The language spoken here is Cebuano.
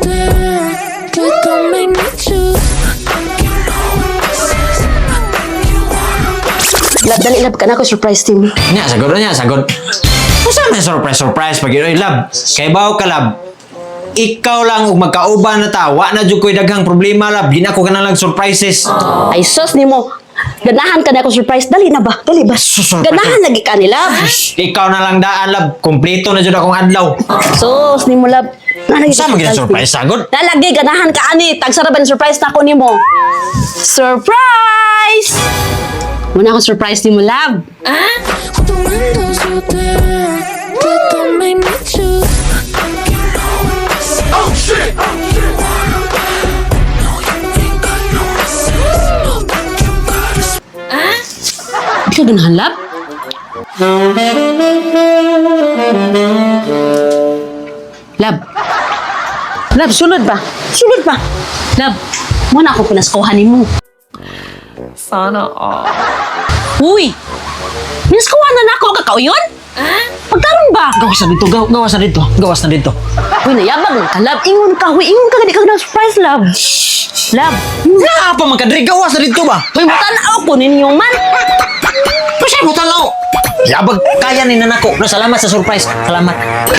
down, but don't make me choose. I think you know what this is. I think you wanna. Love, dali, love, kana ko surprise team. Nya, sagod na niya, sagod. Usa man surprise, surprise pag yun, love. Kay bawo ka, love. Ikaw lang ug magkauban na ta, wa na jud ko'y daghang problema, love. Di na ko kanang lang surprises. Ay, sus nimo. Ganahan ka na ako surprise. Dali na ba? Dali ba? Sus, surprise. Ganahan lagi ka ni, love. Ikaw na lang daan, love. Kompleto na jud akong adlaw. Sus nimo, love. Nalagi Usa man gyud ang surprise, sagod. Nalagi, ganahan ka ani. Tagsara ba ni surprise na ako nimo? Surprise! Muna ako surprise nimo, love. With the windows all down, but don't make me choose. I think you know what this is. Oh shit! You wanna. No, you ain't got no sense. No, you gotta Di ka ganahan, love? Love. Love, sulod ba? Sulod ba? Love, muna ako pinaskuhan nimo. Sana all. Uy! Pinaskuhan na nako kakauyon? Pagkaron ba? Gawas na dito, gawas na dito, gawas na dito. Uy, nayabag na ka, love. Ingon ka, huy. Ingon ka, di ka na surprise, love. Love. Naa pa man kadri, gawas na dito ba? Uy, mutanaw ko ninyo man. Kasi mo tanaw. Yabag kaya ni nanako. No, salamat sa surprise. Salamat.